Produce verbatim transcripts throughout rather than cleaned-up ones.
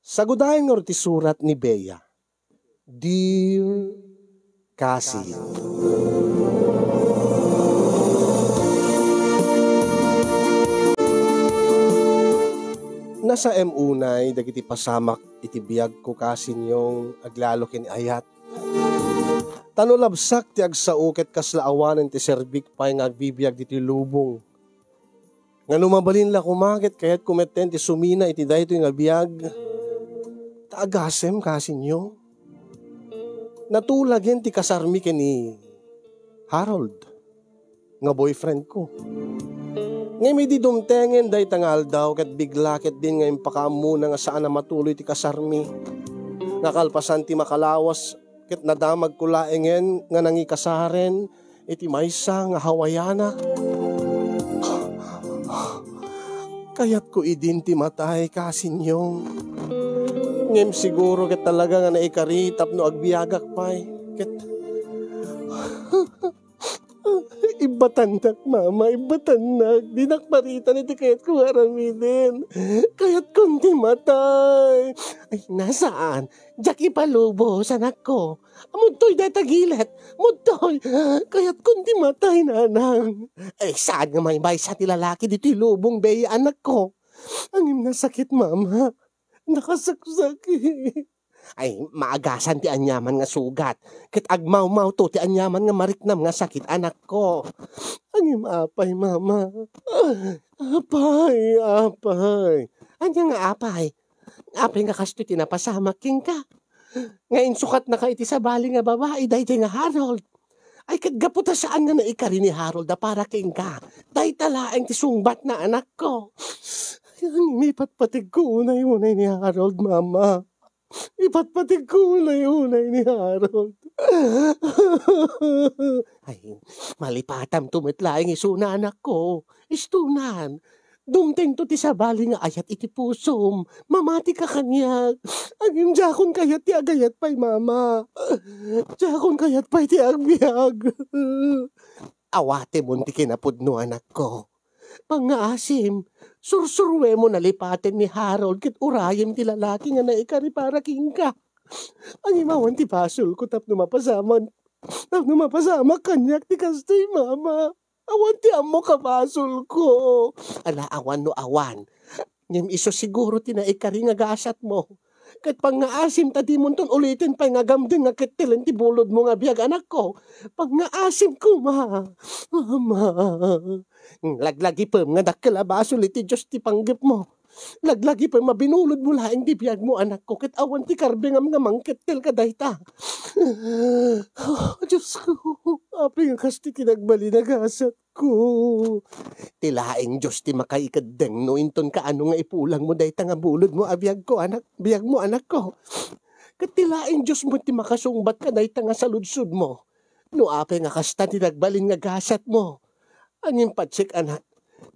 Sagudayen ngarud ti surat ni Bea. Dear Cousin. Nasaem unay dagiti pasamak iti biagko, Cousin Yong, aglalo ken ni Ayat. Ta no labsak ti agsao ket kasla awanen ti serbik pay nga agbibiag ditoy lubong. Nga no mabalin la koma ket kayatko metten ti sumina iti daytoy nga biag, ta agasem, Cousin Yong. Natulagen ti kasarmi ken ni Harold nga boyfriendko. Ngem idi dumtengen dayta nga aldaw ket bigla ketdin nga impakaammona nga saan a matuloy ti kasarmi. Nga kalpasan ti makalawas ket nadamagko laengen nga nangikasaren iti maysa nga Hawaiana. Kayatko idin ti matay, Cousin Yong. Ngem siguro ket talaga nga naikari tapno agbiagak pay. Ket ibbatannak, Mama, ibbatannak. Dinak maritan iti kayatko nga aramiden. Kayatkon ti matay. Ay, nasaan? Diak ipalubos, anakko. Amudtoy dayta gilet. Mudtoy. Kayatkon ti matay, nanang. Ay, saan nga maymaysa ti lalaki ditoy lubong, Bea, anakko? Angim nasakit, Mama. Nakasaksakit. Ay, maagasan ti aniaman nga sugat. Ket agmawmawto ti aniaman nga mariknam nga sakit, anakko. Angim apay, Mama. Apay, apay. Ania nga apay? Apay nga kastoy ti napasamak kenka? Nga insukatnaka iti sabali nga babai, daytoy nga Harold. Ay, ket gapu ta saan nga naikari ni Harold a para kenka. Dayta laeng ti sungbatna, anakko. Ay, angim ipatpategko unay-unay ni Harold, Mama. Ipatpategko unay-unay ni Harold. Ay, malipatamto met laeng isuna, anakko. Istonan. Dumtengto ti sabali nga ayat iti pusom. Mamatika kaniak. Angim, diakon kayat ti agayat pay, Mama. Diakon kayat pay ti agbiag. Awatemon ti kinapudno, anakko. Pangngaasim, sursuruem a lipaten ni Harold ket urayem ti lalaki nga naikari para kenka. Angim, awan ti basolko tapno mapasamak, tapno mapasamak kaniak ti kastoy, Mama. Awan ti ammok a basolko. Ala, awan no awan. Ngem isu siguro ti naikari nga gasatmo. Ket pangngaasim ta dimonton uliten pay nga agamdeng nga kettelen ti bulodmo nga biag, anakko. Pangngaasim koma. Mama. Laglagipem nga dakkel a basol iti Dios ti panggepmo. Laglagipem a binulodmo laeng ti biagmo, anakko, ket awan ti karbengam nga mangkettel kadayta. Oh, Diosko, apay nga kasta ti nagbalin a gasat ko. Ti laeng Dios ti makaikeddeng no inton kaano nga ipulangmo dayta nga bulodmo a biagko, anak, biagmo, anakko. Ket ti laeng Dios met ti makasungbat kadayta nga saludsodmo. No apay nga kasta ti nagbalin nga gasatmo. Angin patsek, anak,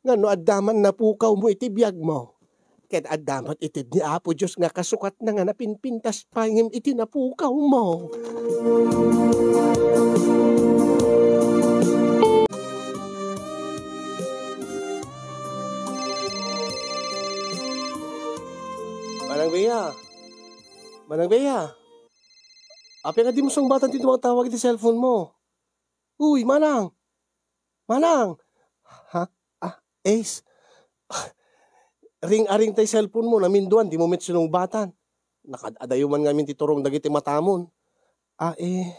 nga no adda man napukawmo iti biagmo, ket adda met ited ni Apo Dios nga kasukatna nga napinpintas pay ngem iti napukawmo. Manang Bea. Manang Bea. Apay nga dimo sungbatan ti tumawag iti cellphone mo? Uy, Manang! Manang! Ha? Ah, Ace? Ring-a-ring tay cellphone mo, naminduan, dimo met sinungbatan. Nakaad-adayo man ngamin ti turong dagiti matamon. Ah, eh.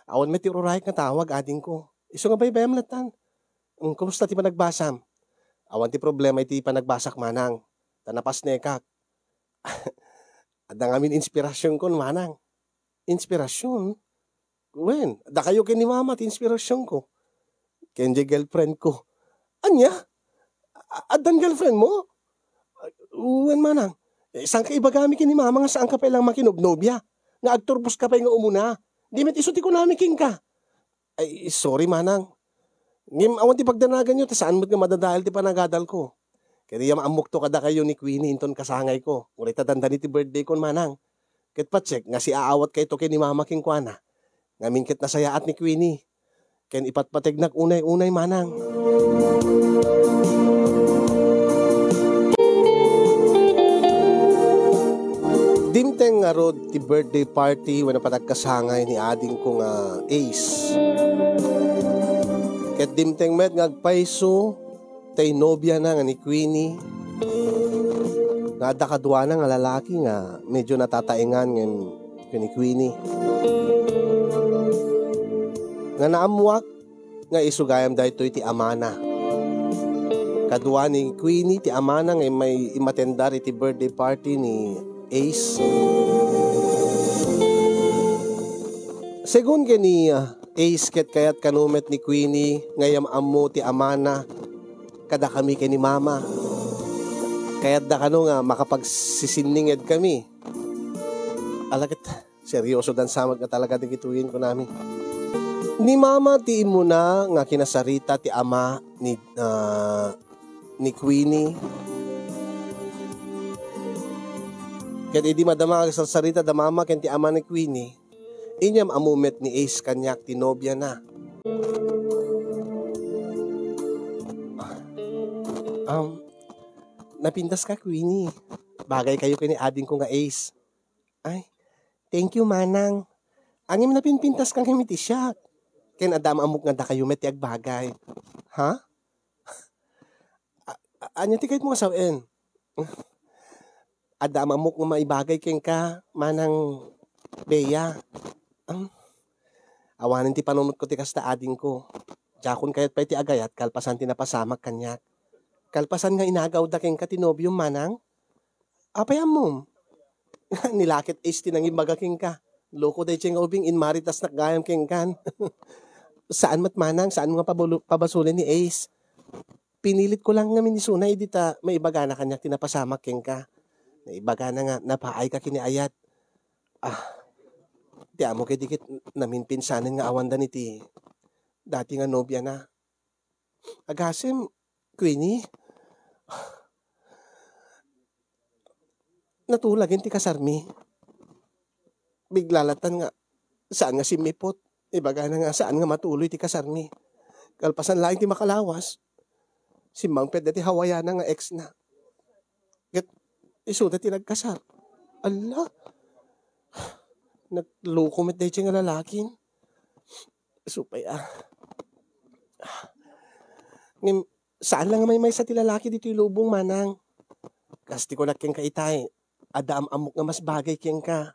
Awan met ti urayek nga tawag, adingko. Isu nga baybayam lattan. Mm, kumusta ti panagbasam? Awan ti problema iti panagbasak, Manang. Ta napasnekak. Adda ngamin inspirasyonko, Manang. Inspirasyon? Wen, dakayo ken ni Mama ti inspirasyonko. Ken diay girlfriendko. Ania? A-, addan girlfriendmo? Wen, Manang. Eh, saanka ibagami ken ni Mama nga saanka pay lang makinobnobia? Nga agturboska pay nga umuna? Di met isu ti kunami kenka. Ay, sorry, Manang. Ngem awan ti pagdanaganyo, ta saan met nga madadael ti panagadalko. Ket iyam, ammokto kadakayo ni Queenie inton kasangayko. Uray ta dandani ti birthdayko, Manang. Ket patsek nga siaawatkayto ken ni Mama kenkuana. Ngamin ket nasayaat ni Queenie. Ken ipatpategnak unay-unay, Manang. Ngarud ti birthday party wenno panagkasangay ni adingko nga Ace. Ket dimteng met nga agpayso tay nobiana nga ni Queenie, nga adda kaduana nga lalaki nga medyo natataengan ngem ken ni Queenie. Nga naammuak nga isu gayam daytoy ti amana. Kadua ni Queenie ti amana nga immay immatendar iti birthday party ni Ace. Segun ken ni, ah, Ace ket kayat kano met ni Queenie nga iam-ammo ti amana kadakami ken ni Mama. Kayatda kano nga makapagsisinninged kami. Ala ket, serioso dan samag nga talaga dagitoyen, kunami. Ni Mama ti immuna nga kinasarita ti ama ni, ah, ni Queenie. Ket idi madama nga agsarsarita da Mama ken ti ama ni Queenie, inyam-ammo met ni Ace kaniak ti nobiana. Um, napintas ka, Queenie. Bagay kayo ken ni adingko nga Ace. Ay, thank you, Manang. Ngem napinpintas ka ngem iti siak. Ken adda am-ammok nga dakayo met ti agbagay. Ha? A-, a-, ania ti kayatmo nga sawen? Adda am-ammok nga maibagay kenka, Manang Bea. Am, awanen ti panunotko ti kasta, adingko. Diakon kayat pay ti agayat kalpasan ti napasamak kaniak. Kalpasan nga inagawda kenka ti nobiom, Manang? Apay ammom? Ni la ket Ace ti nangimbaga kenka. Loko daytoy nga ubing, inmaritasnak gayam kenkan. Saan met, Manang, saan nga pabulu-, pabasolen ni Ace. Pinilitko lang ngamin isuna idi ta maibagana kaniak ti napasamak kenka. Naibagana nga napaayka ken ni ayat. Ah, ti amo ket di ket naminpinsanen nga awandan iti dati nga nobiana. Agasem, Queenie, natulagen ti kasarmi. Bigla lattan nga saan nga simmiput. Ibagana nga saan nga matuloy ti kasarmi. Kalpasan laeng ti makalawas, simmangpet daytoy Hawaiana nga ex na. Ket isuda ti nagkasar. Alla! Nagloko met daytoy nga lalakin. Isu pay, ah. Ngem, saan la nga maymaysa ti lalaki ditoy lubong, Manang. Kas ti kunak kenka itay, adda am-ammok nga mas bagay kenka.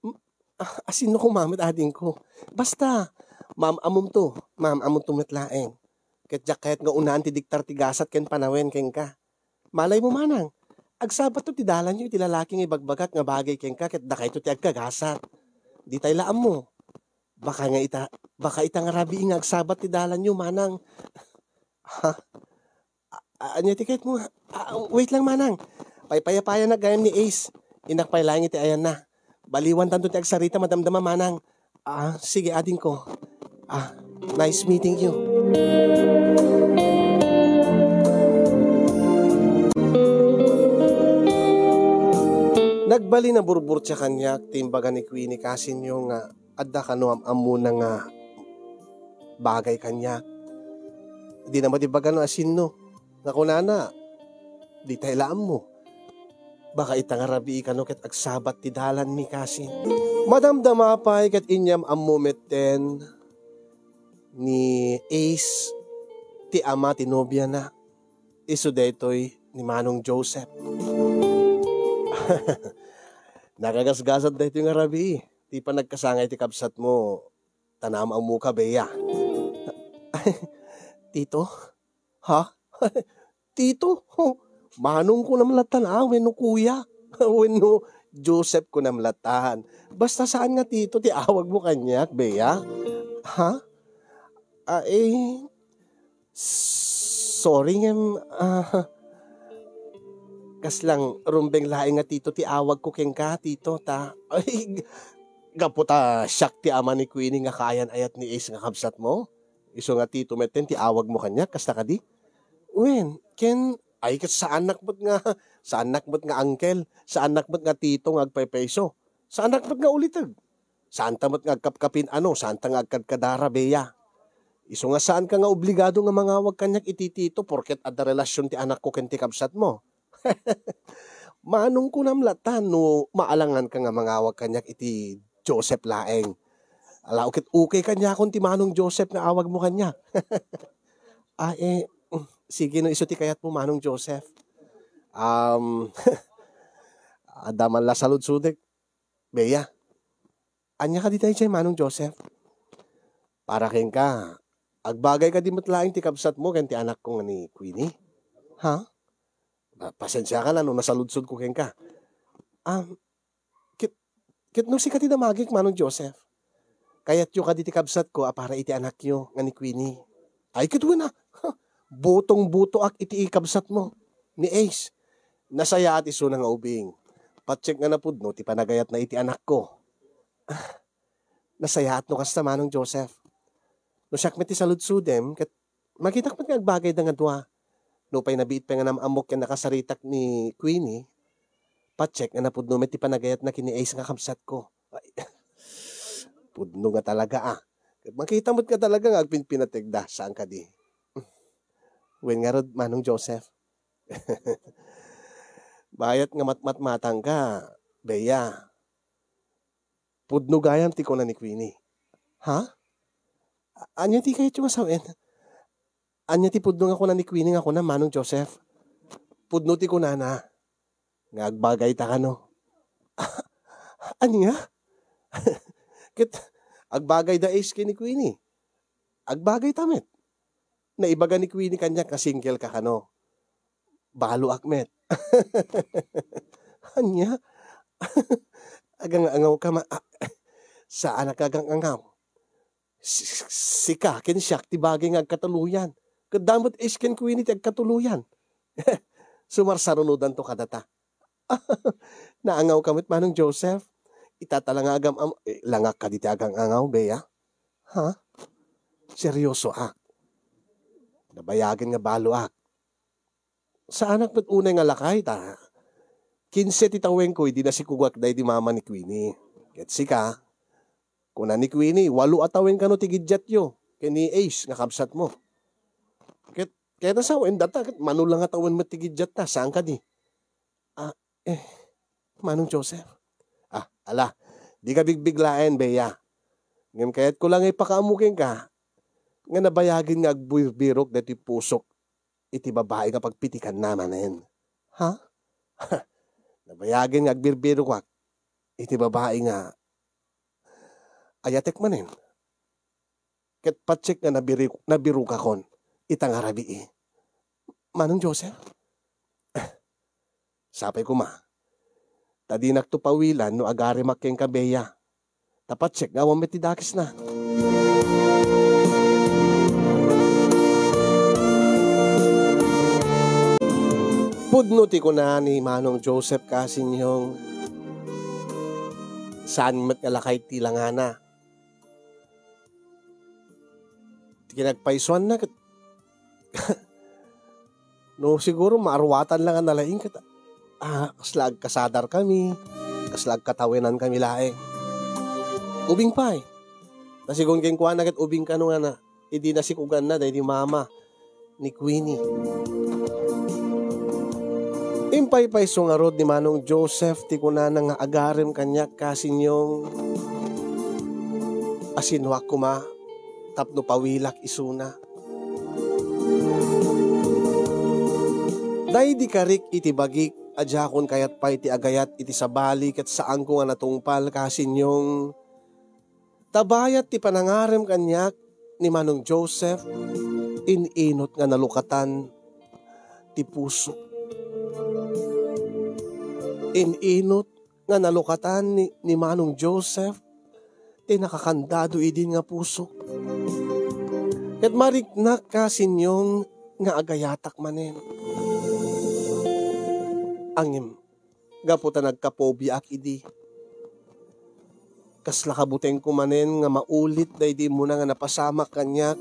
M-, ah, asinno koma met, adingko? Basta, maam-ammomto, maam-ammomto met laeng. Ket diak kayat nga unaan ti diktar ti gasat ken panawen kenka. Malaymo, Manang, agsabatto ti dalanyo iti lalaki nga ibagbagak nga bagay kenka ket dakayto ti agkagasat. Ditay la ammo. Baka nga ita, baka ita nga rabii nga agsabat ti dalanyo, Manang. Ha? A-, a-, ania ti kayatmo nga? Ah, wait lang, Manang. Paypayapayanak gayam ni Ace. Innak pay laeng iti ayanna. Baliwantanto ti agsarita, madamdama, Manang. Ah, sige, adingko. Ah, nice meeting you. Nagbalin a burburtia kaniak ti imbaga ni Queenie Casinio nga adda kano am-ammona nga bagay kaniak. Dina met ibaga no asinno. Nga kunana, "Ditay la ammo. Baka ita nga rabii kano ket agsabat ti dalanmi," kasin. Madamdama pay ket inyam-ammo metten ni Ace ti ama ti nobiana. Isu daytoy ni Manong Joseph. Nakagasgasat daytoy nga rabii ti panagkasangay ti kabsatmo, ta naam-ammoka, Bea. Tito? Ha? Tito? Manong kunam lattan, a, wenno kuya? Wenno Joseph kunam lattan? Basta saan nga tito ti awagmo kaniak, Bea? Ha? Ah, eh, sorry ngem, ah, kasla rumbeng laeng nga tito ti awagko kenka, tito, ta, ay, gapu ta siak ti ama ni Queenie nga kaayan-ayat ni Ace nga kabsatmo? Isu nga tito metten ti awagmo kaniak, kasta kadi? Wen, ken, ay, ket saannak met nga, saannak met nga uncle, saannak met nga tito nga agpaypayso, saannak met nga uliteg. Saanta met nga agkapkapin-ano, saanta nga agkadkadara, Bea. Isu nga saanka nga obligado nga mangawag kaniak iti tito porket adda relasion ti anakko ken ti kabsatmo. Manong, kunam latta no maalanganka nga mangawag kaniak iti Joseph laeng. Ala, ket okay kaniakon ti Manong Joseph nga awagmo kaniak. Ah, eh, sige no isu ti kayatmo, Manong Joseph. Um, adda man la saludsodek. Bea, ania kadi daydiay, Manong Joseph? Para kenka, agbagay kadi met laeng ti kabsatmo ken ti anakko nga ni Queenie? Ha? Pa-, pasensiakan no nasaludsodko kenka. Ah, ket, ket no sika ti damagik, Manong Joseph, kayatyo kadi ti kabsatko a para iti anakyo nga ni Queenie? Ay, ket wen a. Butong-butoak iti kabsatmo, ni Ace. Nasayaat isuna nga ubing. Patsiek nga napudno ti panagayatna iti anakko. Ah, nasayaat no kasta, Manong Joseph. No siak met ti saludsodem, ket makitak met nga agbagayda nga dua. Nupay nabiit pay nga nam-ammok ken nakasaritak ni Queenie, patsiek nga napudno met ti panagayatna ken ni Ace nga kabsatko. Ay, pudno nga talaga, ah. Ket makita met nga talaga nga agpinpinategda, saan kadi? Wen ngarud, Manong Joseph. Bayat nga matmatmatangka, Bea. Pudno gayam ti kuna ni Queenie. Ha? A-, ania ti kayatyo nga sawen? Ania ti pudno nga kuna ni Queenie nga kuna, Manong Joseph? Pudno ti kunana nga agbagayta kano. Ania? Ket agbagayda Ace ken ni Queenie. Agbagayta met. Naibaga ni Queenie kaniak nga single ka kano. Baloak met. Ania? Agang-angawka ma-, a-, saanak nga agang-angaw. Si-, sika ken siak ti bagay nga agkatuluyan. Ket da met Ace ken Queenie ti agkatuluyan. Sumarsarunodanto kadata. Naangawka met, Manong Joseph. Ita ta la nga agam-, am-, eh, langak kadi ti agang-angaw, Bea? Ha? Seryosoak. Nabayagen nga baloak. Saanak met unay nga lakay ta kinse ti tawenko idi nasikogak daydi mama ni Queenie. Ket sika, kuna ni Queenie, walo a tawen kano ti giddiatyo ken ni Ace nga kabsatmo. Ket, ket nasawen data, ket mano la nga tawen met ti giddiatta, saan kadi? Ah, eh, Manong Joseph. Ah, ala, dika bigbiglaen, Bea. Ngem kayatko la nga ipakaammo kenka nga nabayagen nga agbirbirok daytoy pusok iti babai nga pagpitikanna manen. Ha? Nabayagen nga agbirbirok iti babai nga ayatek manen. Ket patsiek nga nabiru-, nabirukakon ita nga rabii. Manong Joseph? Sapay koma. Ta dinakto pawilan no agarimak kenka, Bea. Ta patsiek nga awan met ti dakesna. Pudno ti kuna ni Manong Joseph, Kasinyong. Saan met nga lakay ti langana. Ti kinagpaysuanna ket no siguro maaruatan la nga nalaing ket, ah, kasla agkasadarkami, kasla agkatawenankami laeng. Ubing pay. Ta sigun kenkuana ket ubing kano nga na, idi nasikuganna daydi mama ni Queenie. Impaypayso ngarud ni Manong Joseph ti kunana nga agarem kaniak, Kasinyong, a sinuak koma tapno pawilak isuna. Daydi karik iti bagik a diakon kayat pay ti agayat iti sabali ket saanko nga natungpal, Kasinyong, ta bayat ti panangarem kaniak ni Manong Joseph, in-inot nga nalukatan ti puso. In-inot nga nalukatan ni, ni Manong Joseph ti nakakandado idin nga puso. Ket mariknak, Kasinyong, nga agayatak manen. Angem, gapu ta nagkapobiaak idi. Kasla kabutengko manen nga maulit daydi immuna nga napasamak kaniak,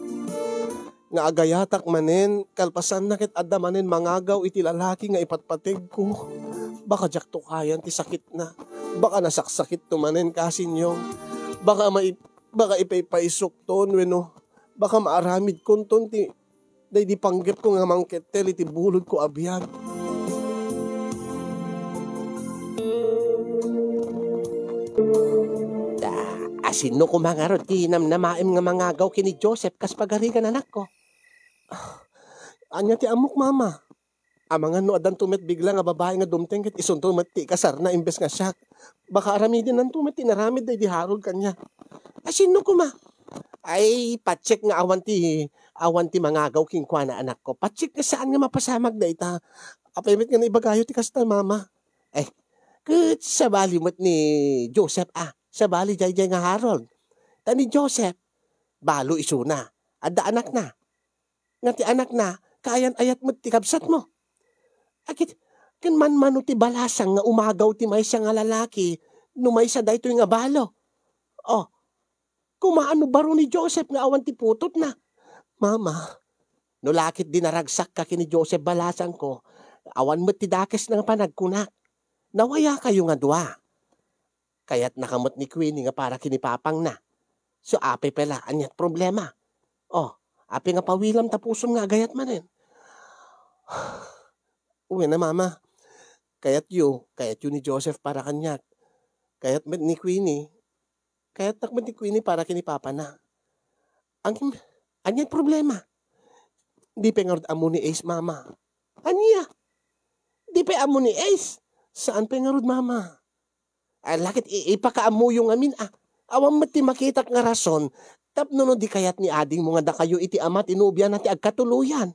nga agayatak manen, kalpasanna ket adda manen mangagaw iti lalaki nga ipatpategko. Baka diakto kayan ti sakitna. Baka nasaksakitto manen, Kasinyong. Baka mai-, baka ipaypaysokton wenno baka maaramidkonton ti daydi panggepko nga mangkettel iti bulodko a biag. Sinno koma ngarud ti namnamaem nga mangagaw ken ni Joseph kas pagarigan, anakko? Ah, ania ti ammok, Mama? Amangan no addanto met bigla nga babai nga dumteng ket isunto met ti ikasarna imbes nga siak. Baka aramidennanto met ti inaramid daydi Harold kaniak. Ay, sinno koma? Ay, patsek nga awan ti, awan ti mangagaw kenkuana, anakko. Patsek nga saan nga mapasamak dayta. Apay met nga naibagayo ti kasta, Mama? Eh, ket sabali met ni Joseph, ah. Sabali daydiay nga Harold. Ta ni Joseph, balo isuna. Adda anakna. Nga ti anakna, kaayan-ayat met ti kabsatmo. Agid, ken manmano ti balasang nga umagaw ti maysa nga lalaki no maysa daytoy nga balo. Oh, kumaan no baro ni Joseph nga awan ti putotna. Mama, no la ket di naragsakka ken ni Joseph balasangko, awan met ti dakesna nga panagkunak. Nawayakayo nga dua. Kayatnaka met ni Queenie nga para ken ni papangna. So, apay pay la, aniat problema? Oh, apay nga pawilam ta pusom nga agayat manen? Wen a, Mama. Kayatyo, kayatyo ni Joseph para kaniak. Kayat met ni Queenie, kayatnak met ni Queenie para ken ni papana. Ang, aniat problema? Di pay ngarud ammo ni Ace, Mama. Ania? Di pay ammo ni Ace? Saan pay ngarud, Mama? Ay, la ket i-, ipakaammoyo ngamin, ah. Awan met ti makitak nga rason tapno no di kayat ni adingmo nga dakayo iti ama ti nobiana ti agkatuloyan.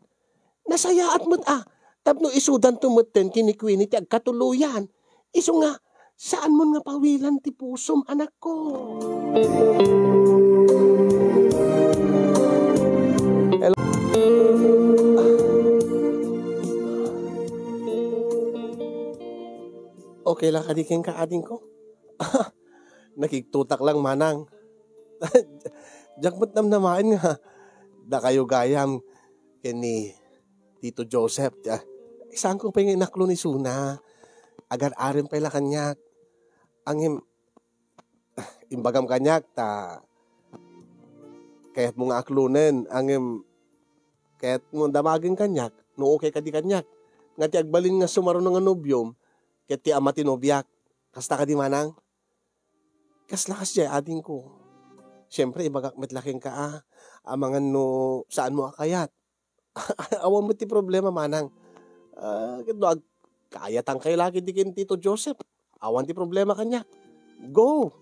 Nasayaat met, ah, tapno isudanto metten ken ni Queenie ti agkatuloyan. Isu nga, saanmon nga pawilan ti pusom, anakko. Hello? Okay la kadi kenka, adingko? Nakigtotak lang, manang. Diak met namnamaen nga dakayo gayam ken ni Tito Joseph. Ah, saanko pay nga inaklon isuna. Agar-arem pay la kaniak. Ngem, imbagam kaniak ta kayatmo nga aklonen. Ngem, kayatmo damagen kaniak, no okay kadi kaniak. Nga ti agbalin nga sumaruno nga nobiom, ket ti ama ti nobiak. Kasta kadi, manang? Kasla kasdiay, adingko. Siempre, ibagak met la kenka, ah, amangan no saanmo a kayat. Awan met ti problema, manang. Ah, ket no agkaayatangkayo la ketdi ken Tito Joseph, awan ti problema kaniak. Go!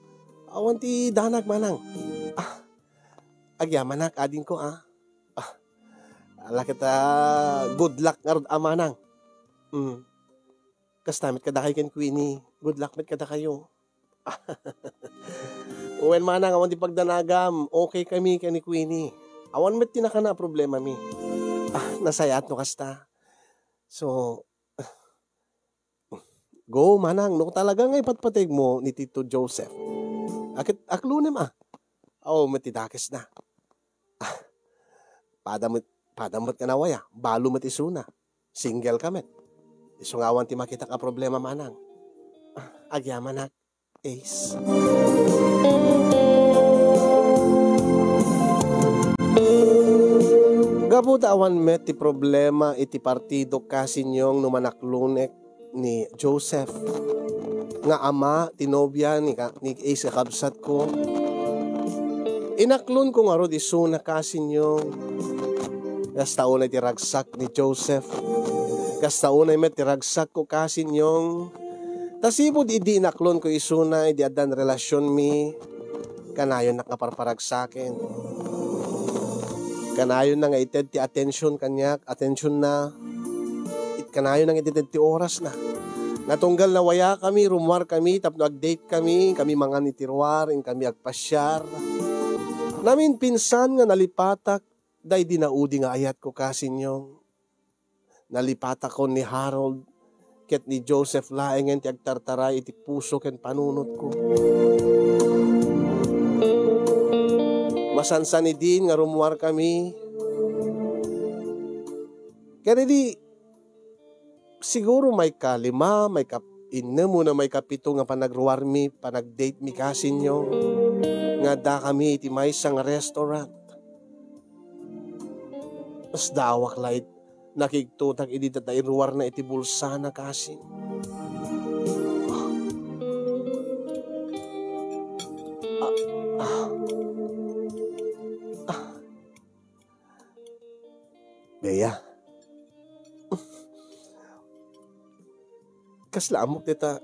Awan ti danag, manang. Ah, agyamanak, adingko, ah. Ah, ala ket, ah, good luck ngarud a, manang. Mm. Kasta met kadakayo ken Queenie. Good luck met kadakayo. Wen, manang, awan ti pagdanagam. Okay kami ken ni Queenie. Awan met ti nakana a problemami. Ah, nasayaat no kasta. So, go, manang, no talaga nga ipatpategmo ni Tito Joseph. Aket, aklonem, ah. Aw, met ti dakesna. Ah, pada met, pada met nga nawaya, balo met isuna. Single ka met. Isu nga awan ti makitak a problema, manang. Ah, agyamanak, Ace. Gapu ta awan met ti problema iti partidok, kasinyong, no manaklonek ni Joseph nga ama ti nobia ni ka-, ni Ace a kabsatko. Inaklonko ngarud isuna, kasinyong. Kasta unay ti ragsak ni Joseph. Kasta unay met ti ragsakko, kasinyong. Ta sipud idi inaklonko isuna idi addan relasionmi, kanayonnak nga parparagsaken. Kanayonna nga ited ti atension kaniak, atensionna. It-, kanayonna nga ited ti orasna. Natunggal nawayakami, rummuarkami tapno agdate kami, kami mangan iti ruar, inkami agpasiar. Naminpinsan nga nalipatak daydi naudi nga ayatko, kasinyong. Nalipatakon ni Harold ket ni Joseph laengen ti agtartaray iti puso ken panunotko. Masansan idin nga rummuarkami. Ket idi siguro maika-lima, maika-innem, wenno maika-pito nga panagruarmi, panagdatemi, kasinyong, nga addakami iti maysa nga restaurant. Asdawak la it-, nakigtotak idi dayta iruarna iti bulsana, kasin. Ah, ah. Kasla ammok dita,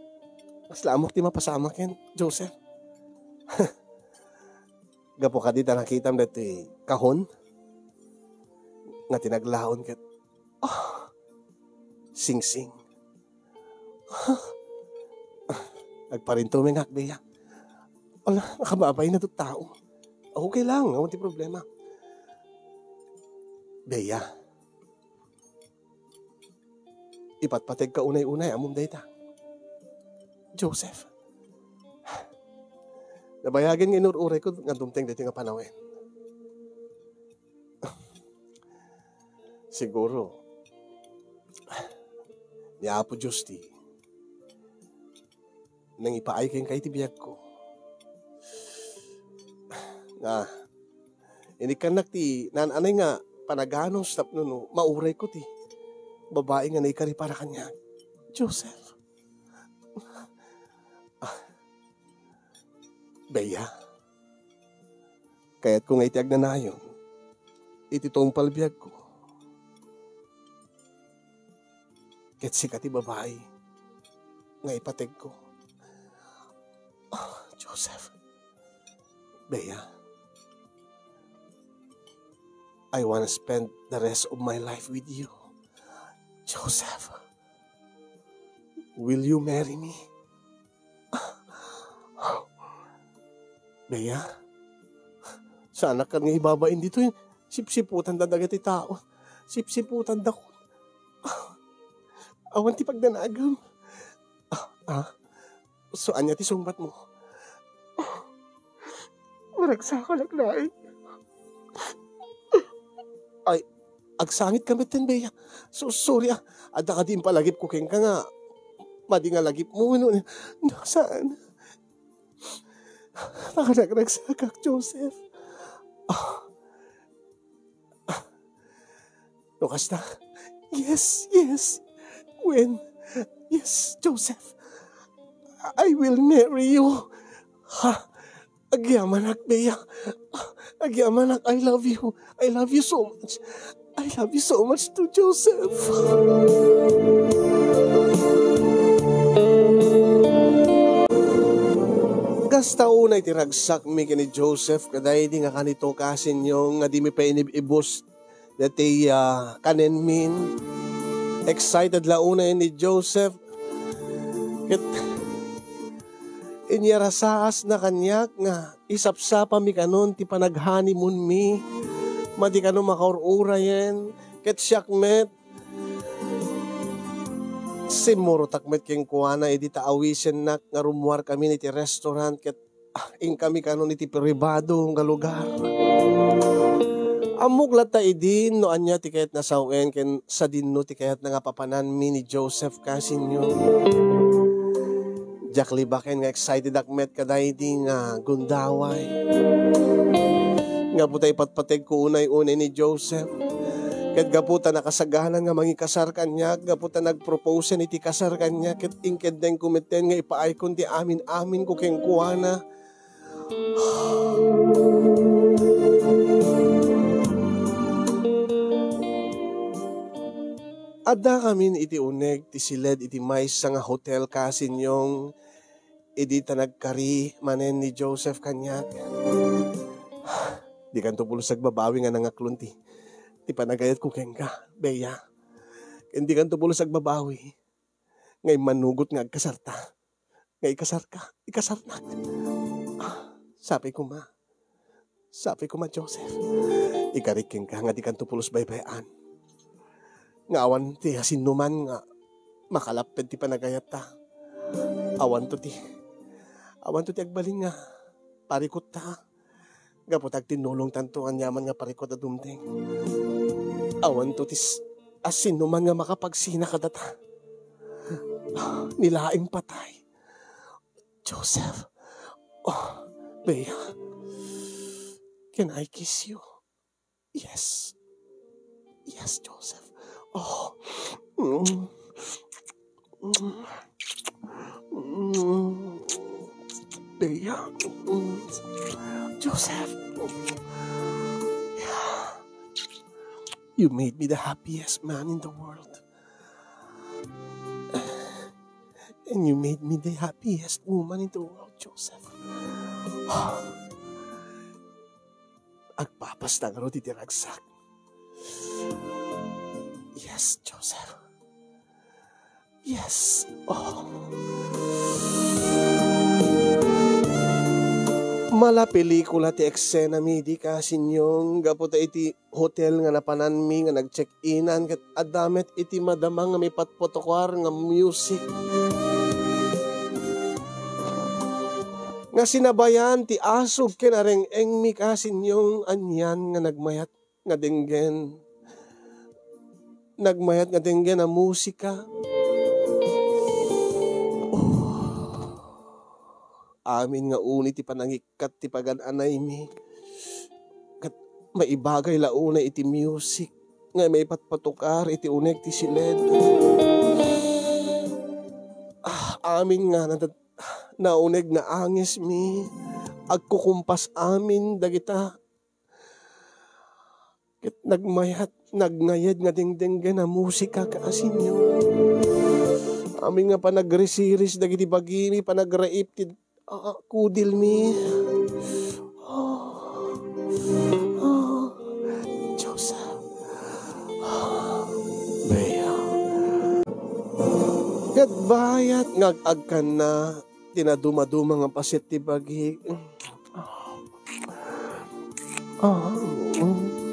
kasla ammok ti mapasamak ken Joseph. Gapu kadi ta nakitam dati kahon nga tinaglaon ket, ah, singsing. Agparintumengak, Bea. Ala, nakababay na to tao. Okay lang, awan ti problema. Bea, ipatpategka unay-unay, ammom dayta. Joseph. Nabayagen nga inur-urayko nga dumteng daytoy nga panawen. Siguro, ni Apo Dios ti nangipaay kenka iti biagko. Nga, inikkannak ti naan-anay nga panaganus tapno no maurayko ti babai nga naikari para kaniak. Joseph. Ah, Bea, kayatko nga iti agnanayon, iti tungpal biagko, ket sika ti babai nga ipategko. Ah, Joseph, Bea, I wanna spend the rest of my life with you. Joseph, will you marry me? Bea, saanak nga ibabain ditoy. Sipsiputanda dagiti tao. Sipsiputanda. Awan ti pagdanagem. Ah, ah. So, ania ti sungbatmo? Maragsakanak laeng. Ay, agsangit ka metten, Bea. So, sorry, ah. Adda kadi impalagipko kenka nga madi nga lagipmo, no? No, saan? Nakanagragsakak, Joseph. Ah. No kasta, yes, yes. When? Yes, Joseph. I will marry you. Ha? Agyamanak, Bea. Agyamanak, I love you. I love you so much. I love you so much too, Joseph. Kasta unay ti ragsakmi ken ni Joseph, kadaydi nga kanito, kasinyo, nga dimi pay inib-ibus daytoy, ah, kanenmin. Excited la unay ni Joseph. Ket inyarasaasna kaniak nga isapsapami kanon ti panag-honeymoonmi. Madi kano makaur-urayen. Ket siak met, simmurotak met kenkuana idi ta awisennak nga rummuarkami iti restaurant ket ah, inkami kanon iti pribado nga lugar. Ammok latta idi no ania ti kayatna sawen ken sadinno ti kayatna nga papananmi ni Joseph, kasinyo. Diak libaken nga excitedak met kadaydi nga gundaway. Gapu ta ipatpategko unay-unay ni Joseph. Ket gapu ta nakasagana nga mangikasar kaniak, gapu ta nagproposen iti kasar kaniak, ket inkeddengko metten nga ipaaykon ti amin-aminko kenkuana. Addakamin iti uneg ti siled iti maysa nga hotel, kasinyong, idi ta nagkari manen ni Joseph kaniak. Dikanto pulos agbabawi nga nangaklon ti, ti panagayatko kenka, Bea. Ken dikanto pulos agbabawi nga immanugot nga agkasarta, nga ikasarka, ikasarnak. Ah, sapay koma. Sapay koma, Joseph. Ikarik kenka nga dikanto pulos baybay-an. Nga awan ti asinoman nga makalapped ti panagayatta. Awanto ti, awanto ti agbalin nga parikotta. Gapu ta agtinnulongtanto aniaman nga parikot a dumteng. Awanto ti s-, asinoman nga makapagsina kadata. Ni laeng patay. Joseph. Oh, Bea. Can I kiss you? Yes. Yes, Joseph. Oh. Mm. Mm. Mm. Bea. Mm. Joseph. Yeah. You made me the happiest man in the world. And you made me the happiest woman in the world, Joseph. Agpapasta ngarud iti ragsak. Yes, Joseph. Yes. Oh. Mala pelikula ti eksena mi idi, Kasinyong, gapu ta iti hotel nga napananmi nga nag-check-inan ket adda met iti madama nga maipatpatokar nga music nga sinabayan ti asug ken areng-engmi, Kasinyong, anian nga nagmayat nga denggen. Nagmayat nga denggen a musika. Oh. Amin nga uni ti panangikkat ti pagan-anaymi. Ket maibagay la unay iti music nga maipatpatukar iti uneg ti siled. Ah, amin nga nadat-, nauneg nga angesmi, agkukumpas amin dagita. Ket nagmayat, nagnangayed nga dengdenggen a musika, Kasinyong. Amin nga panagrisiris dagiti bagimi, panagraip ti, ah, kudilmi. Ah, ah, Diyos. Ah, Bea. Ket bayat nga ag-agkanna, ti nadumaduma nga paset ti bagi. Ah, mm.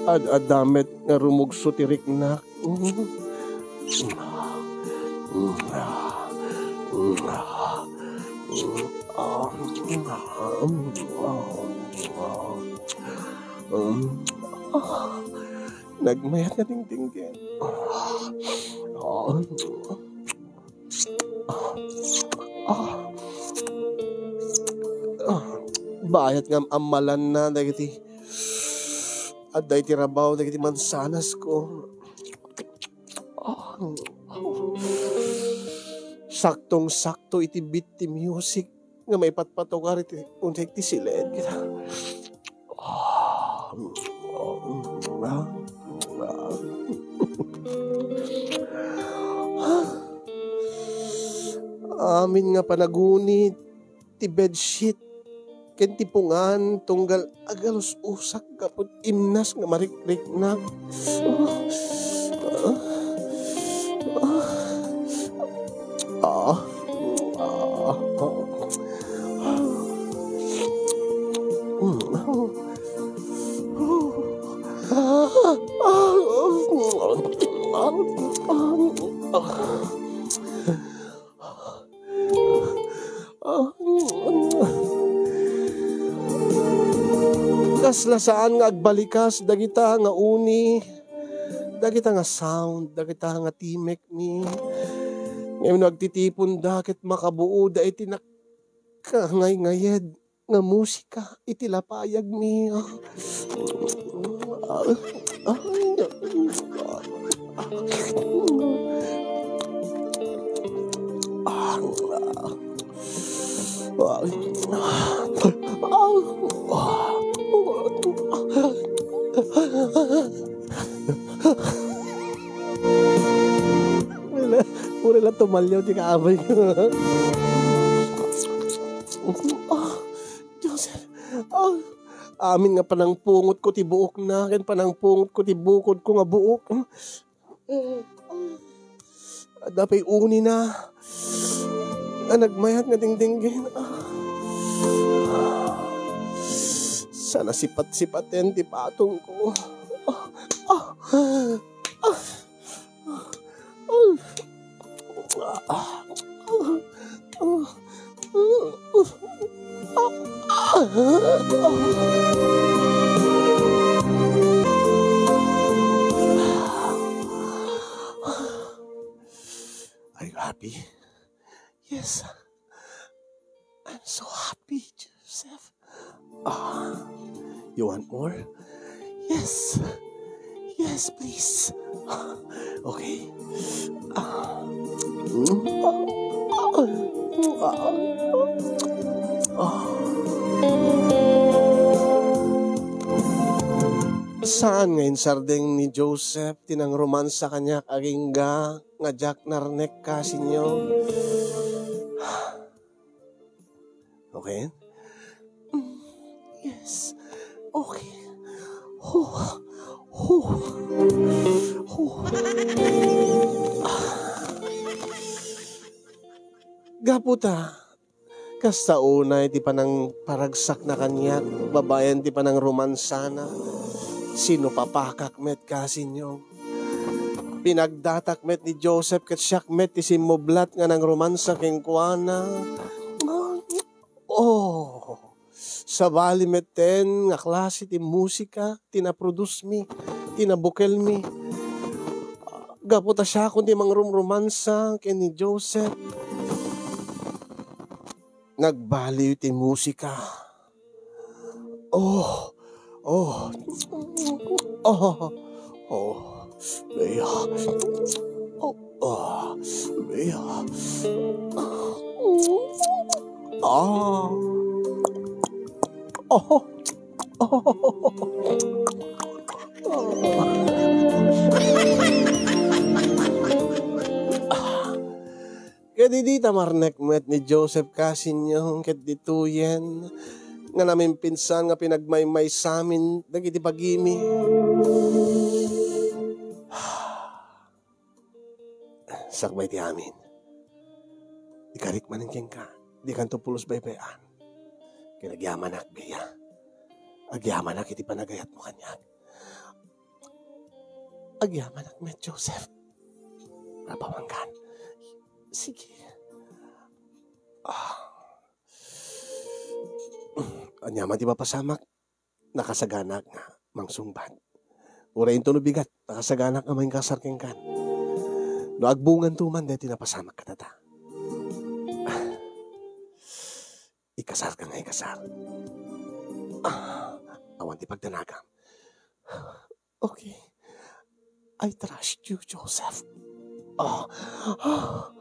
Ad-adda met nga rumugso ti riknak. Mm. Nagmayat nga dingdinggen. Ah. Ah. Bayat nga ammalanna dagiti adda iti rabaw dagiti mansanasko. Ah. Saktong-sakto iti beat ti music nga maipatpatugar iti uneg ti siled. Amin nga panaguni ti bedsheet ken ti pungan tunggal agalus-usak gapu ti imnas nga marikriknak. Ah. Ah. Ah. Kasla saan nga agbalikas dagita nga uni, dagita nga sound, dagita nga timek ni. Ngem no agtitiponda ket makabuoda iti nak-, kangayngayed nga musika iti lapayagmi. Wala, puro lang tumalyaw ti kaamay ko. Ah, Joseph. Ah, amin nga panangpungot ko ti buokna, ken panangpungot ko ti bukod ko nga buok. Adda pay unina a nagmayat nga dingdinggen. Ah. Sa nasipat-sipaten ti patong ko. Ah, ah, ah, ah. Are you happy? Yes. I'm so happy, Joseph. Ah, you want more? Yes. Yes, please. Okay. Ah. Mm. Ah. Ah. Ah. Saan nga insardeng ni Joseph ti nangromansa kaniak agingga nga diak narnek, kasinyo? Okay? Mm, yes. Okay. Huh. Huh. Huh. Ah. Gapu ta, kasta unay ti panangparagsakna kaniak, babaen ti panangromansana, sinupapakak met, kasinyo. Pinagdatak met ni Joseph ket siak met ti simmublat nga nangromansa kenkuana. Oh, sabali metten nga klase ti musika ti naprodusmi, ti nabukelmi. Gapu ta siakon ti mangrumromansa ken ni Joseph. Nagbaliw ti musika. Oh, oh, oh, oh, Bea. Oh, oh, Bea. Ah. Oh, oh. Ket idi ta marnek met ni Joseph, kasinyo, ket ditoyen nga namimpinsan nga pinagmaymaysamin dagiti bagimi. Sakbay ti amin, ikarik manen kenka, dikanto pulos baybay-an. Ket agyamanak, Bea. Agyamanak iti panagayatmo kaniak. Agyamanak met, Joseph. Rapawangkan. Sige. Ah. Ania man ti mapasamak, nakasaganak nga mangsungbat. Uray intono bigat, nakasaganak nga mangikasar kenkan. No agbunganto man daytoy napasamak kadata. Ikasarka nga ikasar. Ah, awan ti pagdanagam. Okay. I trust you, Joseph. Oh, oh,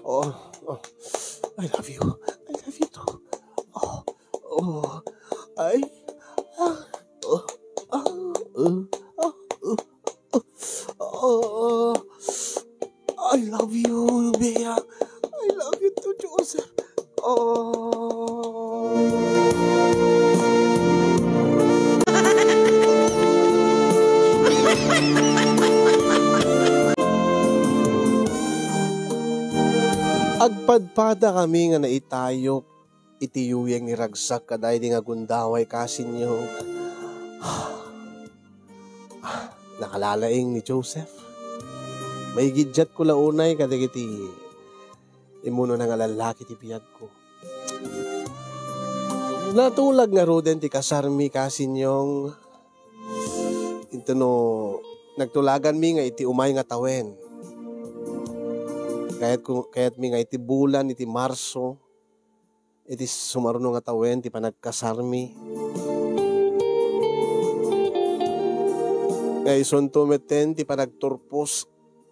oh, oh. I love you. I love you too. Oh, oh. I, ah, oh, ah, oh, ah, oh, oh. Oh, I love you, Bea. I love you too, Joseph. Oh. Agpadpadakami nga naitayop iti yuyeng ni ragsak kadaydi nga gundaway, kasinyo. Ah, nakalalaing ni Joseph. Maigiddiatko la unay kadagiti immunona nga lallaki ti biagko. Natulag ngaruden ti kasarmi, kasinyong, intono nagtulaganmi nga iti umay nga tawen. Kayat ko, kayatmi nga iti bulan iti Marso, iti sumaruno nga tawen ti panagkasarmi. Nga isunto metten ti panagturpos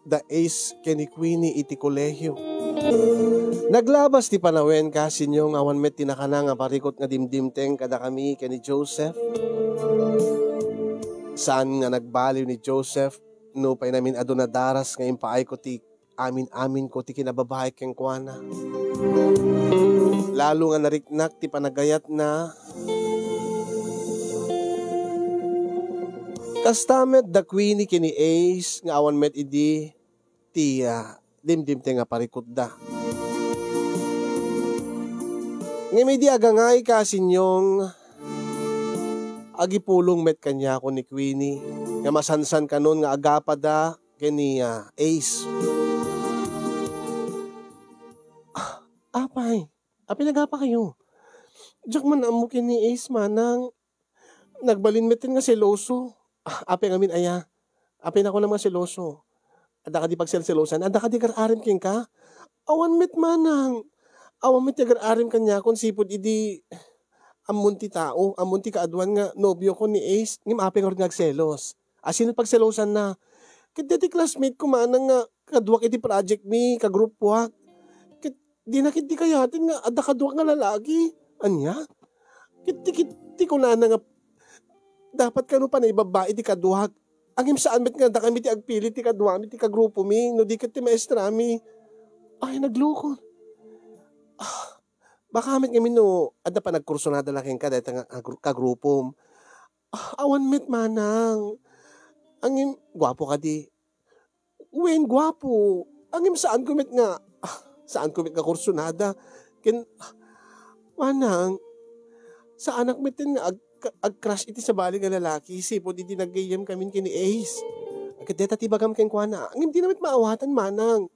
da Ace ken ni Queenie iti kolehio. Naglabas ti panawen, kasinyong, awan met ti nakana nga parikut nga dimdimteng kadakami ken ni Joseph. Saan nga nagbaliw ni Joseph nupay namin adu nadaras nga impaayko ti amin-aminko ti kinababaik kenkuana. Lalo nga nariknak ti panagayatna. Kasta met da Queenie ken ni Ace nga awan met idi ti, ah, dimdimteng a parikutda. Ngem idi agangay, kasinyong, agipulong met kaniakon ni Queenie nga masansan kanon nga agapada ken ni, ah, Ace. Ah, apay, apay nagapa kayo? Diak man ammo ken ni Ace, manang. Nagbalin metten nga seloso. Ah, apay ngamin aya? Apay nakunam nga seloso? Adda kadi pagselselosan? Adda kadi agar-arim kenka? Awan met, manang. Awan met ti agar-arim kaniakon sipud idi ammon ti tao, ammon ti kaaduan nga nobiokon ni Ace, ngem apay ngarud nga agselos? A, sino pagselosanna? Ket daytoy classmate ko, manang, nga kaduak iti project mi, kagrupoak. Ket dina ketdi kayaten nga adda kaduak nga lalaki. Ania? Ket ti, ket ti kunana nga Dapat kano panaibabbai ti kaduak. Ngem saan met nga dakami ti agpili ti kaduami ti kagrupomi, no di ket ti maestrami. Ay, naglukon. Ah, baka met ngamin no adda panagkursunada la kenka dayta nga agru-, kagrupom. Ah, awan met, manang. Ngem, guapo kadi. Wen, guapo. Ngem saanko met nga, ah, saanko met nga kursunada. Ken, ah, manang, saanak met nga ag-, ag-crush iti sabali nga lalaki, sipud iti naggayyem kamin ken ni Ace. Ket dayta ti bagam kenkuana. Ngem dina met maawatan, manang.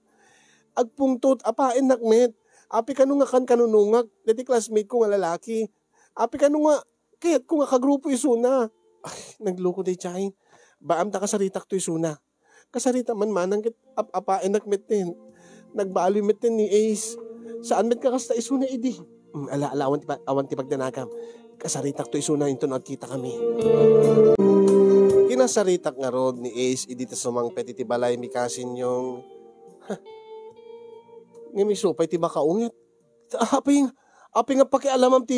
Agpungtot, apaennak met. Apay kano nga kankanunungak, dayta classmate ko nga lalaki. Apay kano nga kayatko nga kagrupo isuna. Ay, nagluko daydiay. Baam ta kasaritakto isuna. Kasarita man manang ket ap-apaennak metten. Nagbaloy metten ni Ace. Saan met nga kasta isuna idi. Hmm, ala, ala, awan ti pa-, awan ti pagdanagam. Kasaritakto isuna inton agkitakami. Kinasaritak ngarud ni Ace idi ta sumangpet iti balaymi, kasinyong. Ngem isu pay ti makaunget. Apay, apay nga pakialamam ti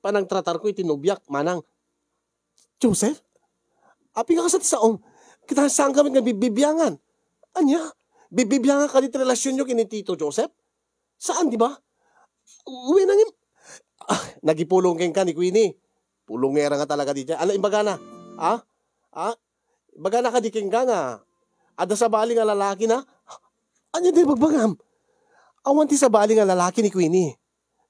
panangtratarko iti nobiak, manang? Joseph? Apay nga kasat saom? Kita saan kami nga bibibiangan? Ania? Bibibiangan kadi ti relasionyo ken ni Tito Joseph? Saan, di ba? Wen, ngem, ah, nagipulong kenka ni Queenie. Pulongera nga talaga dita. Ala, imbagana? Ha? Ha? Imbagana kadi kenka nga adda sabali nga lalaki na? Ania ti bagbagam? Awan ti sabali nga lalaki ni Queenie.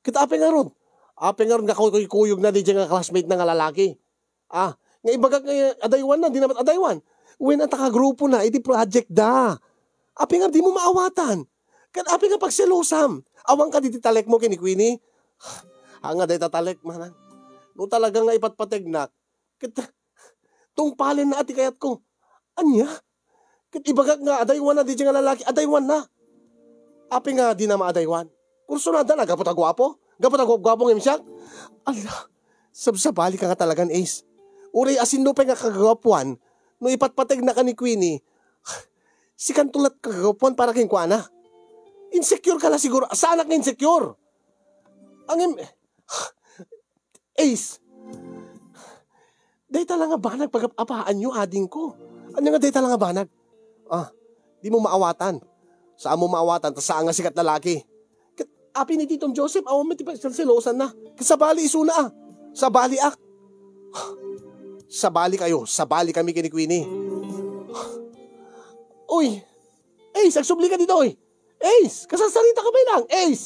Ket apay ngarud? Apay ngarud nga kuy-, kuykuyogna daydiay nga classmate na nga lalaki? Ah, nga ibagak nga adaywanna, di na met adaywan. Wen, anta kagrupona iti project da. Apay nga dimo maawatan? Ket apay nga pagselosam? Awan kadi ti talekmo ken ni Queenie? Ania dayta talek, manang? No talaga nga ipatpategnak, ket tungpalenna a ti kayatko. Ania? Ket ibagak nga adaywanna daydiay nga lalaki, adaywanna. Apay nga dina maadaywan? Kursunadana gapu ta guapo? Gapu ta guapguapo ngem siak? Ala, sabsabalika nga talagan, Ace. Uray a sinno pay nga kagaguapuan, no ipatpategnaka ni Queenie, sikanto la't kagaguapuan para kenkuana. Insecure ka la siguro. Saanak nga insecure. Ngem, Ace, dayta la nga banag pagap-apaanyo, adingko. Ania nga dayta la nga banag? Ah, dimo maawatan. Saanmo maawatan, ta saan nga sikat lalaki. Ket apay ni Titom Joseph, awan met ti pagselselosanna. Ket sabali isuna, ah. Sabaliak. Sabalikayo, sabalikami ken ni Queenie. Uy, Ace, agsublika ditoy. Ace, kasasarita ka pay lang, Ace!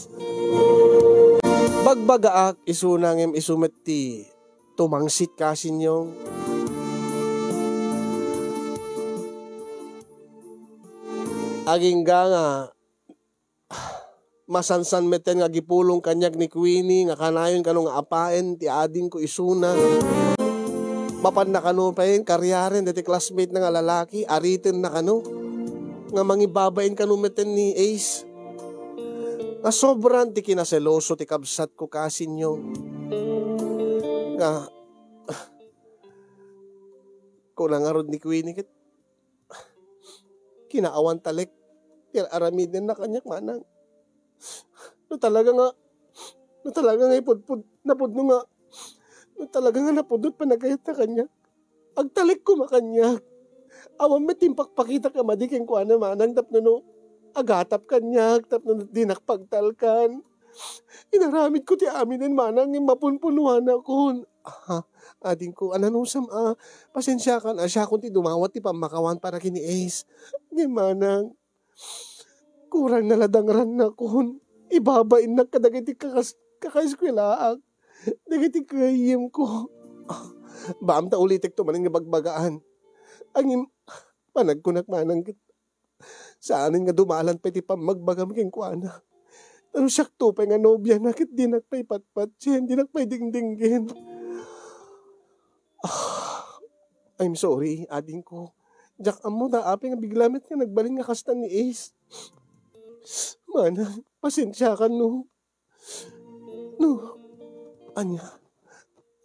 Bagbagaak isuna ngem isu met ti tumangsit, kasinyong. Agingga nga masansan metten nga agipulong kaniak ni Queenie nga kanayon kano nga apaen ti adingko isuna. Mapanna kano pay kariaren daytoy classmate na nga lalaki, aritenna kano nga mangibabain kano metten ni Ace. Nga sobran ti kinaseloso ti kabsatko, kasinyong. Nga, kuna ngarud ni Queenie ket, kinaawan talek ti ar-aramidenna kaniak, manang. No talaga nga, no talaga nga ipudpud, napudno nga, no talaga nga napudno ti panagkayatna kaniak, agtalek koma kaniak. Awan met ti impakpakitak a madi kenkuana, manang, tapno no agatap kaniak, tapno dinak pagtalkan. Inaramidko ti aminen, manang, ngem mapunpunuanakon. Ah, adingko, ananusam a, pasensiakan a siakon ti dumawat ti pammakawan para ken ni Ace. Ngem, manang, kurang na la dangrannakon. Ibabainnak kadagiti kakas-, kakaeskuelaak, dagiti gayyemko. Ah, baam ta ulitekto manen nga bagbagaan. Ngem, panagkunak, manang, ket saanen nga dumalan pay ti pammagbagam kenkuana. Ta no siakto pay nga nobiana ket dinak pay patpatien, dinak pay dingdinggen. Ah, I'm sorry, adingko. Diak ammo ta apay nga bigla met nga nagbalin nga kasta ni Ace. Manang, pasensiakan no. No. Ania?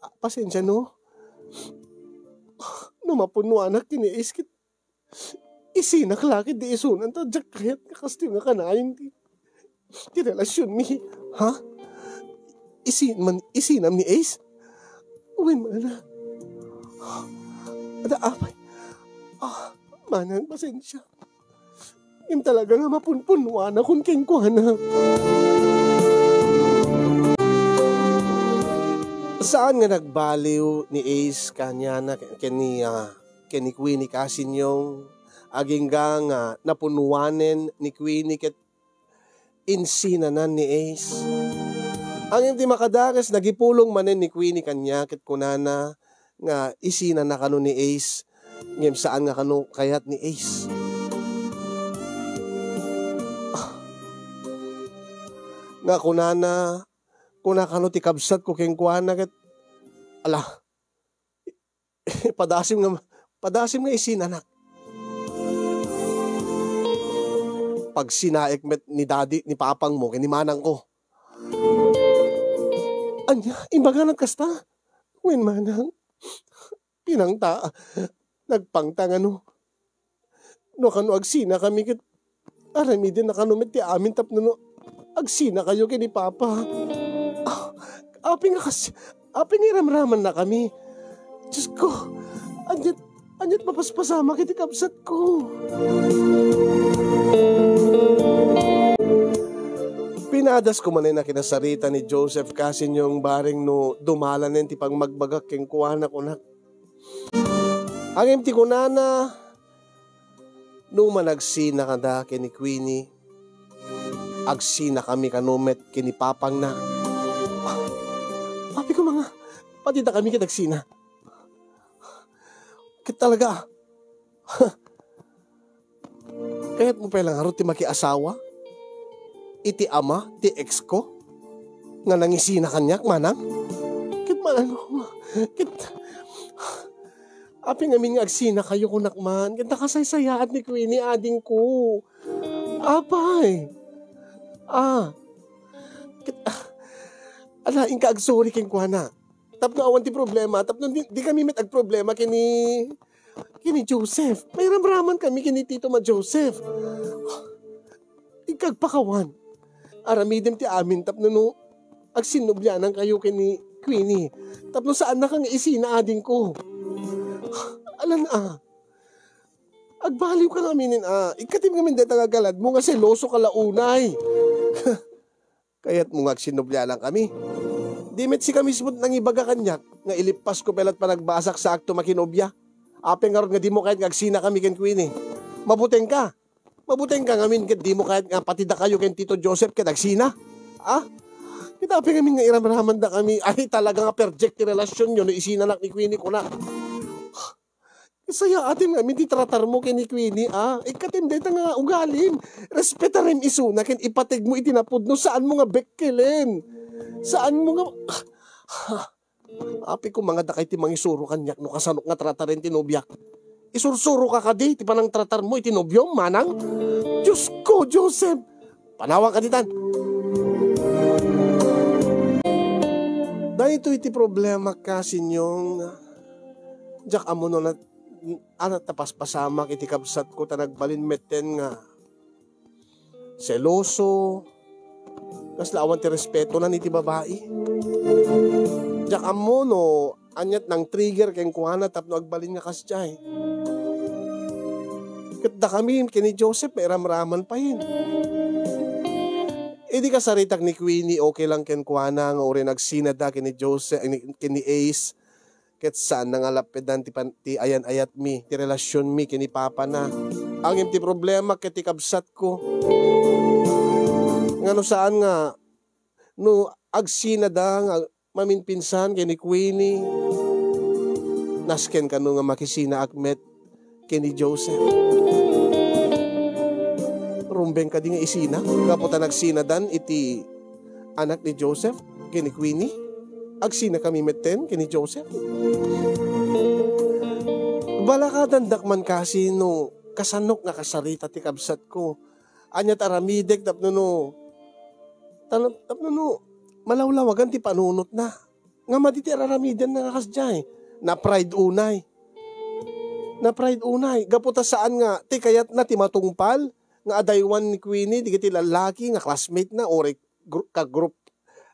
Ah, pasensia no. No mapunnoanak ken ni Ace ket isinak la ket di isunan ta diak kayat nga kastoy nga kanayon ti, ti relasionmi. Ha? Isin man, isinam ni Ace? Wen, manang. Ada, apay. Ah, manang, pasensya. Ngem talaga nga mapunpunuanakon kenkuana. Saan nga nagbaliw ni Ace kaniana ken ni, ah, ken ni Queenie, Kasinyong, agingga nga napunnuanen ni Queenie ket insinanan ni Ace. Ngem ti makadakes, nagipulong manen ni Queenie kaniak ket kunana nga isinana kano ni Ace, ngem saan nga kano kayat ni Ace. Ah. Nga kunana, kuna kano ti kabsatko kenkuana ket, ala, padasim nga, padasim nga isinanak. Pagsinaek met ni daddy, ni papangmo, ken ni manangko. Ania, imbaganak kasta? Wen manang, pinangta, nagpangta nga no. No kano agsinakami ket aramidennakano met ti amin tapno no agsinakayo ken ni Papa. Ah, apay nga kas-, apay nga iramramannakami. Diosko, aniat, aniat mapaspasamak iti kabsatko. Pinadasko manen a kinasarita ni Joseph Kasinyong bareng no dumalanen ti pangmagbagak kenkuana, kunak. Ngem ti kunana, no man agsinakada ken ni Queenie, agsinakami kano met ken ni papangna. Ah, apay koma nga, pati dakami ket agsina. Ket talaga, kayatmo pay la ngarud ti makiasawa iti ama ti ex ko nga nangisina kaniak, manang? Ket manang, ket apay ngamin nga agsinakayo, kunak man, ket nakasaysayaat ni Queenie, adingko. Apay? Ah. Ket, ah, ala, inka agsorry kenkuana. Tapno awan ti problema, tapno di, di kami met agproblema ken ni, ken ni Joseph. Mairamraman kami ken ni Tito Ma Joseph. Inka agpakawan. Aramidem ti amin tapno no agsinnobianankayo ken ni Queenie. Tapno saannaka nga isina, adingko. Alan a. Agbaliwka ngamin a. Ikkatim ngamin dayta nga galadmo nga selosoka la unay. Kayatmo nga agsinnobianankami? Di met sika mismo ti nangibaga kaniak nga ilippasko pay la't panagbasak saakto makinobia. Apay ngarud nga dimo kayat nga agsinakami ken Queenie? Mabutengka. Mabutengka ngamin ket dimo kayat nga pati dakayo ken Tito Joseph ket agsina? Ah? Ket apay ngamin nga iramramandakami? Ay, talaga nga perjek ti relasionyo no isinanak ni Queenie, kunak. Sayaatem ngamin ti tratarmo ken ni Queenie, a. Ikkatem dayta nga ugalim. Respetarem isuna ken ipategmo iti napudno. Saanmo nga bekkelen. Saanmo nga, apay koma nga dakay ti mangisuro kaniak no kasanok nga trataren ti nobiak. Isursuroka kadi ti panangtratarmo iti nobiom, manang? Diosko, Joseph! Panawanka ditan. Daytoy ti problema, Kasinyong. Diak ammo no nat-, a, napaspasamak iti kabsatko ta nagbalin metten nga seloso, kasla awan ti respetonan iti babai. Diak ammo no aniat nang-trigger kenkuana tapno agbalin nga kasdiay. Ket dakami ken ni Joseph, mairamraman payen. Idi kasaritak ni Queenie, okay lang kenkuana nga uray nagsinada ken ni Joseph, ni, ken ni Ace, ket saan nga lappedan ti pan-, ti ayan-ayatmi, ti relasionmi ken ni papana. Ngem ti problema ket ti kabsatko. Ngano saan nga no agsinada nga maminpinsan ken ni Queenie, nasken kano nga makisinaak met ken ni Joseph. Rumbeng kadi nga isina gapu ta nagsinadan iti anak ni Joseph ken ni Queenie? Agsinakami metten ken ni Joseph. Balakadandak man kasi no kasanok nga kasarita ti kabsatko. Ania ti aramidek tapno no, ta-, tapno no malawlawagan ti panunotna. Nga madi ti ar-aramidenna nga kasdiay. Na-pride unay. Na-pride unay. Gapu ta saan nga ti kayatna ti matungpal nga adaywan ni Queenie dagiti lallaki nga classmate na, uray gru-, ka-group,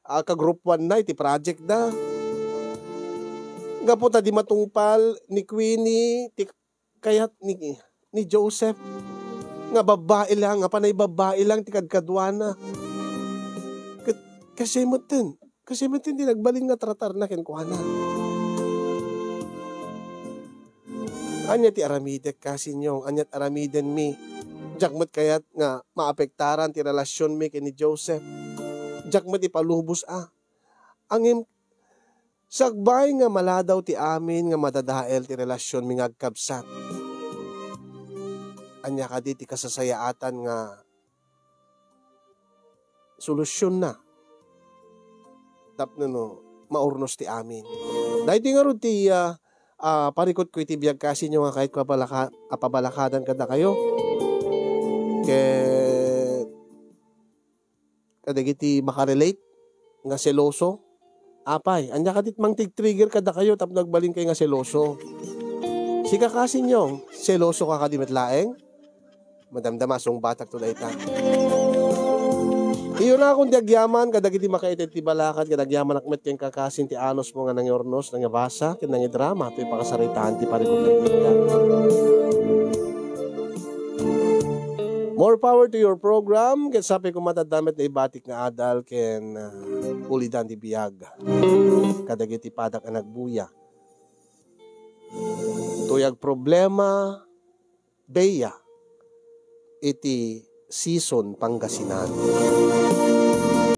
ah, ka-group one na iti project da. Gapu ta di matungpal ni Queenie ti kayat ni, ni Joseph nga babbai lang, nga panay babbai lang ti kadkaduana. Ket, kasi metten, kasi metten ti nagbalin nga tratarna kenkuana. Ania ti aramidek, kasinyo? Ania ti aramidenmi? Diak met kayat nga maapektaran ti relasionmi ken ni Joseph. Diak met ipalubos a. Ngem, sakbay nga maladaw ti amin nga madadael ti relasionmi nga agkabsat. Ania kadi ti kasasayaatan nga solutionna tapno no maurnos ti amin. Daytoy ngarud ti, ah, ah, parikutko iti biag, kasinyo, nga kayatko a palaka-, a pabalakadan kadakayo. Ket kadagiti makarelate nga seloso, apay, ania kadi ti mangtig-trigger kadakayo tapno agbalin kayo nga seloso? Sika, kasinyo, seloso ka kadi met laeng? Madamdama, sungbatak to dayta. Iyunakon ti agyaman kadagiti makaited ti balakad, ken agyamanak met kenka, kasin, ti anusmo nga nangiurnos, nangibasa, ken nangidrama toy pakasaritaan ti parikut. More power to your program, ket sapay koma ta adda met naibatik nga adal ken, ah, ulidan ti biag kadagiti padak a nagbuya. Toy agproblema, Bea, iti Season Pangasinan.